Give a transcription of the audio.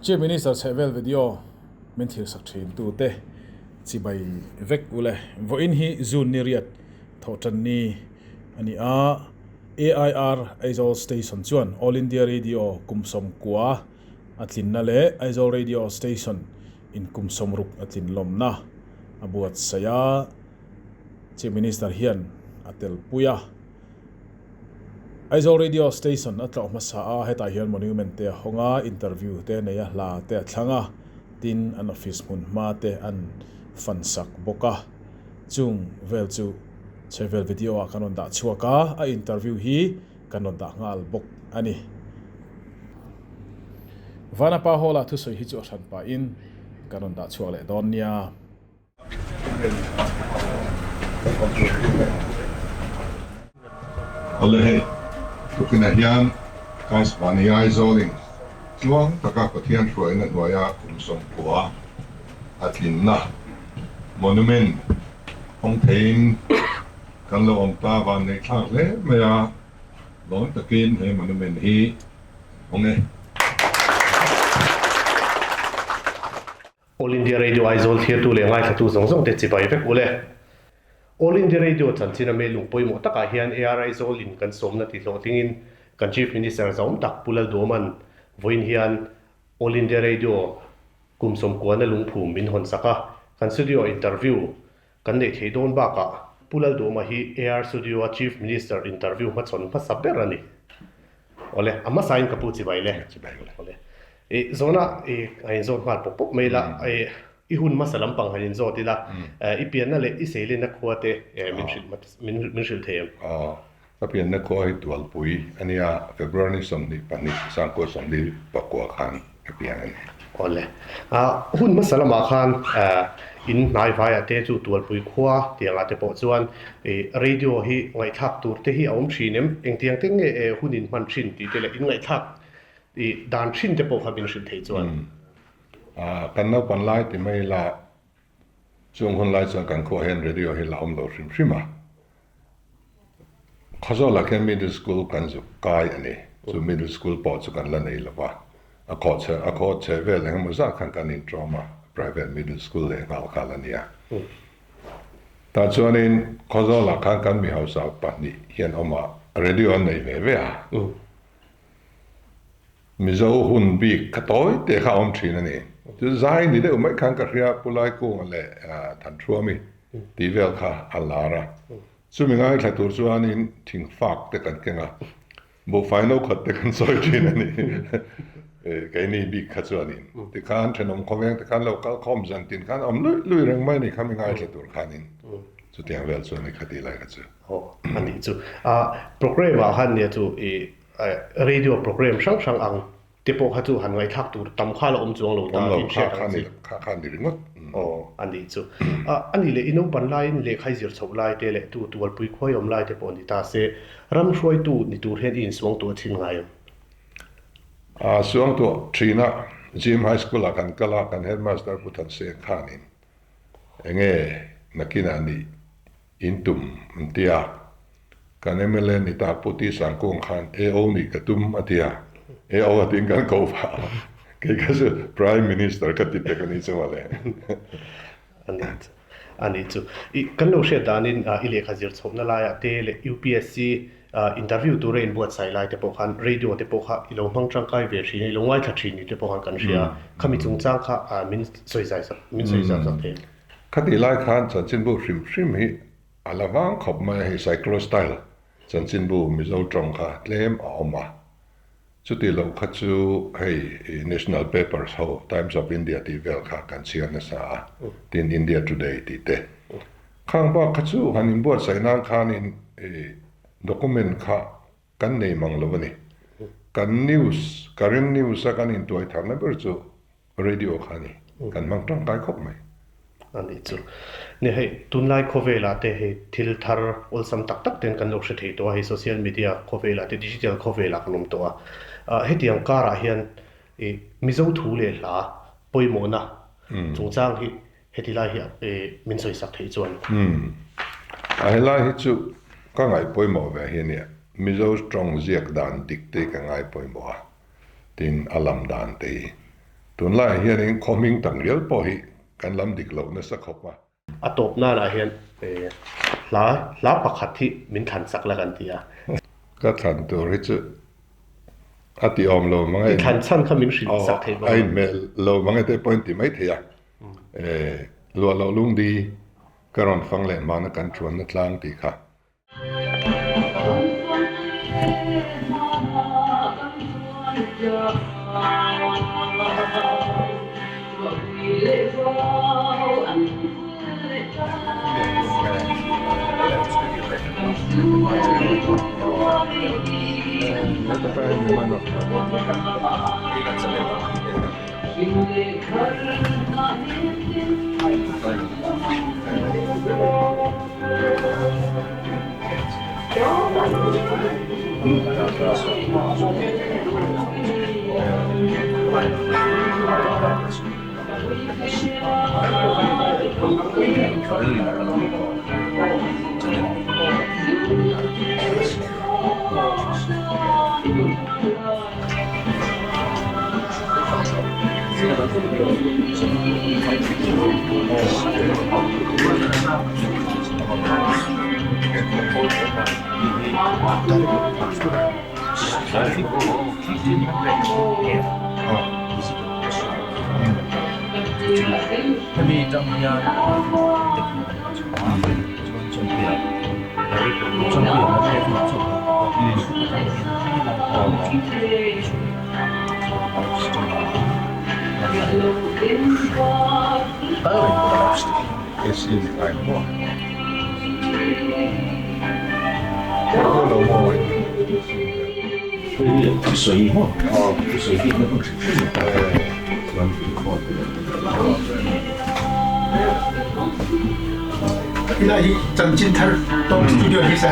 Chief Minister chhehvel video min thirsak thin tute chibai vek ule. Vawiin hi June ni riat thawhtan ni a ni a, AIR Aizawl Station chuan All India Radio kum 90 a tlinna leh Aizawl Radio Station in kum 60 a tlin lawmna a buatsaih a, Chief Minister hian a telpui a. Aizawl Radio Station a tlawh hmasa a, hetah hian monument te a hawng a, interview te a nei a, hla te a thlang a, tin an office hmun hma te an fan sak bawk a. Chung vel chu chhevel video ah kan rawn dah chhuak a, a interview hi kan rawn dah nghal bawk a ni. Vanapa Hall ah thusawi hi chu a hran pahin kan rawn dah chhuak leh dawn nia. Awle hei, tukinah hian Kaisvani Aizawlin tluang taka Pathian hruaina hnuaia kum 90 a tlinna monument hawng theiin kan lo awm ta vanneih thlak hle mai a, lawm takin he monument hi hawng e. All India Radio Aizawl thirtu leh ngaithlatu zawng zawng te chibai vek ule. All India Radio chanchin a mail ung pawimawh takah hian AR Aizawl in kan sawmna ti hlawhtlingin kan Chief Minister zawm tak Pu Lalduaman vawiin hian All India Radio kum 90 na lungphum min hawn sak a, kan studio interview kan neih theih dawn bakah Pu Lalduama hi AR Studio a Chief Minister interview hmachhawn hmasa ber a ni. Awle, a hmasain ka pu chibai le. Chibai le. Awle. I zawna i a inzawt nghal pawp pawp mai ila, i i hun hmasa lampang han inzawt ila, i pianna leh i seilina khua te min hrilh min min hrilh thei em? Aw, ka pianna khua hi Tualpui a nia, February 22, 1949 khan ka piang a ni. Awle. Hun hmasa lamah khan in hnai vaiah te chu Tualpui khua tiangah te pawh chuan radio hi ngaihthlak tur te hi a awm thin em? Engtiang te nge hun in hman thin tih te leh in ngaihthlak dan thin te pawh kha min hrilh thei chuan. Kan naupan lai ti mai ila chung hun lai chuan kan khuaah hian radio hi la awm lo hrim hrim a. Khawzawlah khian middle school kan zuk kai a ni. Chu middle school pawh chu kan la nei lo va. A khawh chhe a khawh chhe vel eng emaw zat khan kan intawm a, private middle school leh nghal kha la nia. Tah chuanin Khawzawlah khan kan mi hausa pahnih hian awm a, radio an nei ve ve a. Mizo hun bik kha tawi te kha a awm thin a ni. Chu zai ni deuh mai khan ka hria Pu Laikunga leh Thanthuami tih vel kha a lar a. Chumi ngaithla tur chuanin thingfak te kan keng a, buhfai no khat te kan sawi thin a ni. Keini bik kha chuanin tikhan thenawm khawveng te khan lo kal khawm zan tin khan awm luih luih reng mai a ni kha mi ngaithla tur khanin chutiang vel chuan i kha tih lai kha chu. Aw a nih chu. Programme ah khan nia chu i Radio program hrang hrang ang te pawh kha chu han ngaihthlak tur tam kha la awm chuang lo ta tih hriat ang chi. Kha kha ni ringawt. Aw a nih chu. A nih leh i naupan laiin lehkha i zir chhoh lai te leh tu tualpui khuai awm lai te pawh ni ta se, ram hruaitu ni tur hian i insuangtuah thin ngai em? A suangtuah thin a, Gym High School ah kan kal a, kan headmaster Pu Thanseng khanin enge nakinah nih In tum an ti a, kan mla ni ta Pu Ti Sangkung khan AO nih ka tum a ti a, AO a tiin kan ko va a, kei kha chu Prime Minister ka ti pek a ni chu mawle. A nih chu. I kan lo hriat danin i lehkha zir chhohna laiah te leh UPSC interview tura inbuatsaih lai te pawh khan radio te pawh kha i lo hmang tangkai ve thin a, i lo ngaithla thin ni te pawh khan kan hria a, khami chungchang kha min sawi zai sak min sawi zau zak thei. Khatih lai khan chanchinbu hrim hrim hi a la vang khawp mai a, hei cyclostyle chanchinbu Mizo tawng kha tlem a awm a, chuti loh kha chu hei national papers ho Times of India tih vel kha kan chhiar nasa a, tin India Today tih te. Khang bak kha chu han inbuatsaih nan khanin document kha kan nei mang lo a ni. Kan news, current news a kan intuai tharna ber chu radio kha a ni. Kan hmang tangkai khawp mai. A nih chu. Ni hei, tunlai khawvelah te hei thil thar awlsam tak tak ten kan lo hre thei tawh a, hei social media khawvelah te digital khawvelah kan awm tawh a. Hetiang karah hian i Mizo thu leh hla pawimawhna chungchang hi Heti lai hi min sawi sak theih chuan. Umm. A helai hi chu ka ngaih pawimawh ve hi ania. Mizo tawng ziak dan dik te hi ka ngai pawimawh a, tin a lam dan te hi. Tunlaiah hianin khaw hming tak rial pawh hi kan lam dik loh nasa khawp a. A tawp nanah hian hla hla pakhat hi min thlan chak la kan ti a. Ka thlan tur hi chu a ti awm lo mang e. I thlan chhan kha min hrilh sak thei bawk. A inhmeh lo mang e te pawhin ti mai thei a. Luah loh lungdi ka rawn fang leh hmana kan thuanna tlang tih kha. Helai hi chanchin thar Top Studio hi sa